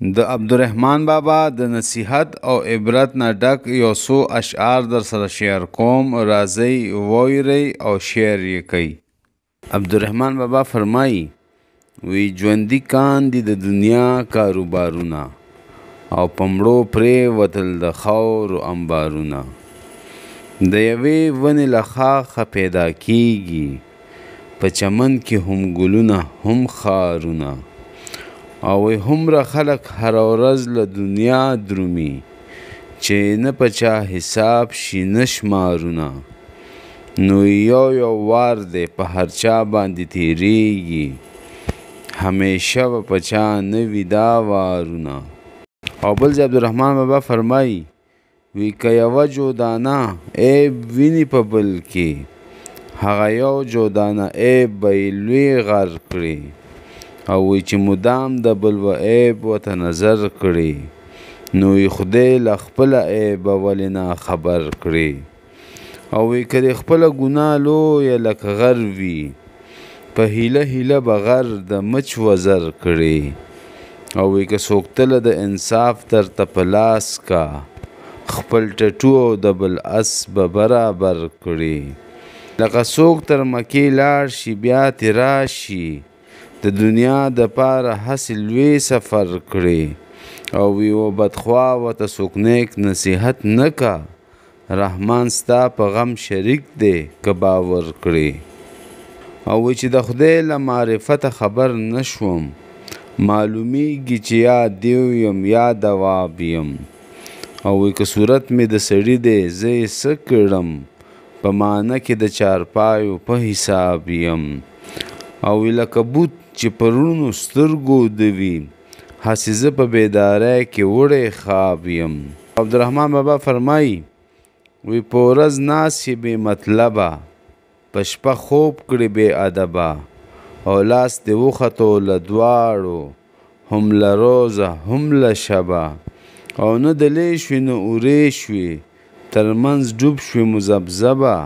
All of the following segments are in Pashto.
د عبدالرحمن بابا د نصیحت او عبرت نه ډک یو څو اشعار در سره شیر کوم، راځئ واورئ او شیر یې کړئ. عبدالرحمن بابا فرمایي، وی ژوندي کاندي د دنیا کاروبارونه او په مړو پرېوتل د خاورو انبارونه. د یوې ونې له ښاخه پیدا کیږي په چمن کې هم ګلونه هم خارونه. او هومره خلک هره ورځ له دنیا درومي چې نه په چا حساب شي نه شمارونه. نو یو یو وار دی په هر چا باندې تیریږي، همیشه به په چا نه وي دا وارونه. او بل ځای عبدالرحمن بابا فرمایي، وی که یوه جودانه عیب ویني په بل کې، هغه یو جودانه عیب به یې لوی غر کړي. او وی چې مدام د بل و عیب ورته نظر کړي، نو یې خدای له خپله عیبه ولې ناخبر کړي. او وی که دې خپله ګناه لویه لکه غر وي، په هیله هیله به غر د مچ وزر کړي. او وی که څوک تله د انصاف درته په لاس کا، خپل ټټو او د بل اس به برابر کړي. لکه څوک تر مکې لاړ شي بیا ترې راشي، د دنیا د پاره هسې لوی سفر کړي. او یو بدخوا ورته څوک نیک نصیحت نه کا، رحمان ستا په غم شریک دی که باور کړي. او وی چې د خدای له معرفته خبر نه شوم، معلومیږي چې یا دیو یم یا دواب یم. او وی که صورت مې د سړي دی زه یې څه کړم، په معنی کې د چارپایو په حساب یم. او وی لکه بوت چې په روڼو سترګو وده وي، هسې زه په بیدارۍ کې وړی خواب یم. عبدالرحمن بابا فرمایي، وی په ورځ ناست یې بې مطلبه، په شپه خوب کړې بې ادبه، او لاس دې وختو له دواړو، هم له روزه هم له شبه. او نه دلې شوې نه اورې شوې، تر منځ ډوب شوې مذبذبه،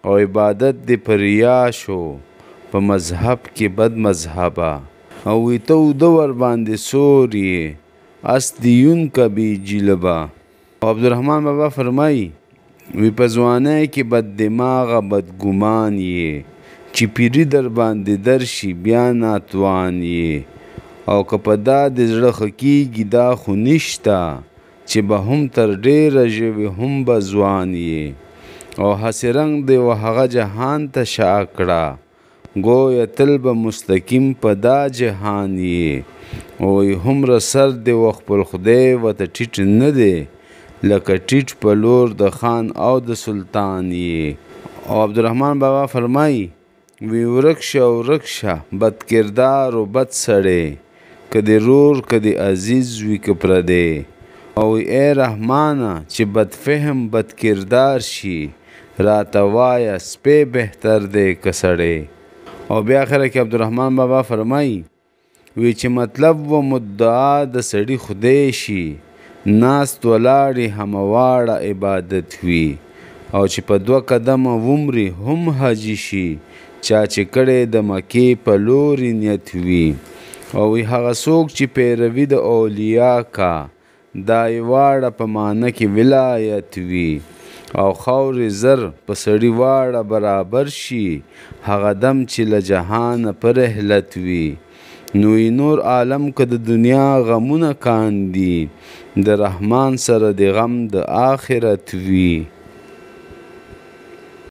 او عبادت دې په ریا شو، په مذهب کې بد مذهبه. او وی ته اوده ورباندې سور یې، اس دې یون که بې جلبه. او عبدالرحمن بابا فرمایي، وی په ځوانۍ کې بد دماغه بدګمان یې، چې پیري در باندې درشي بیا ناتوان یې. او که په دا دې زړه ښه کیږي دا خو نشته، چې به هم تر ډېره ژوې هم به ځوان یې. او هسې رنګ دې و هغه جهان ته شا کړه، ګویا تل به مستقیم په دا جهان یې. او هومره سر دې و خپل خدای ورته ټیټ نه دی، لکه ټیټ په لور د خان او د سلطان یې. او عبدالرحمن بابا فرمایي، وی ورک شه ورک شه بد کردار و بد سړی، که دې رور که دې عزیز وي که پردی. او ای رحمانه چې بد فهم بد کردار شي، راته وایه سپی بهتر دی که سړی. او بیا اخره کې عبدالرحمن بابا فرمایي، وی چې مطلب و مدعا د سړي خدای شي، ناست ولاړې همواړه عبادت وي. او چې په دوه قدمه ومري هم حاجي شي، چا چې کړی د مکې په لوري نیت وي. او وی هغه څوک چې پیروي د اولیا کا، دا یې واړه په معنی کې ولایت وي. او خاورې زر په سړي واړه برابر شي، هغه دم چې له جهانه په رحلت وي. نو یې نور عالم که د دنیا غمونه کاندي، د رحمان سره د غم د آخرت وي.